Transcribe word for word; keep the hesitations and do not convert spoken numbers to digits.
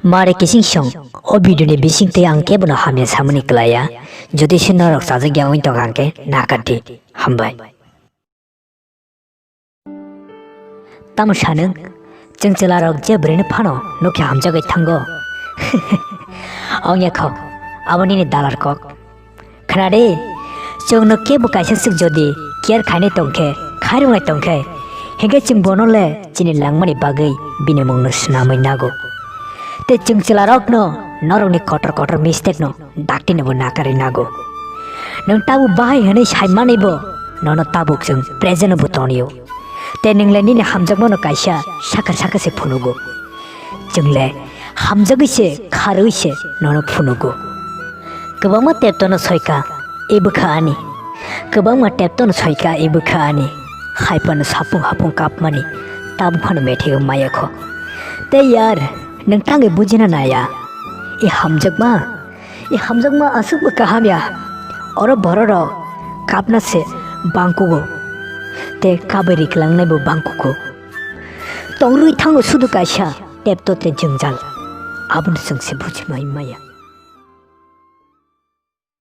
Mare kising song, o video ni bising twi ang kebono hamya samani klaya, jodi se norok chajak ya wng tong hangke nakar di. Hambai. Tamo sanwng, chwng chwlarok je bwrwini phano nokhe hamjagwi thango. Ongya kho, abo nini dalar kok. Khna de, chwngno kebo kaisa swk jodi care khainai tongkhe, khairoknai tongkhe, hinkhe chwng bono le chini langmani bagwi bini mungno swnamwi nago. Tei chwng chwlarokno norokni kotor kotor mistake no dakti no bo nakarwi nago. Nwng tabuk bahai hwnwi sai manwi bo nono tabuk chwng present o bo tonio. Tei nwng le nini hamjakmano kaisa sakar sakar se phunugo. Chwng le hamjagwi se kharwi se nono phunugo. Kwbangma tepto no soika e bwkha ani. Kwbangma tepto no soika e bwkha ani. Hai phano sapung hapung kapmani tabuk phano methaigo maya kho. Tei yar, nwng tangwi bujina naya. E hamjakma, e hamjakma aswkbo kaham ya. Oro bororok kapna se bangkugo. Tei kabai riklangnai bo bangkugo. Tongrwi thango sudu kaisa tepto tei jwngjal. Abono chwng se bujimai maya.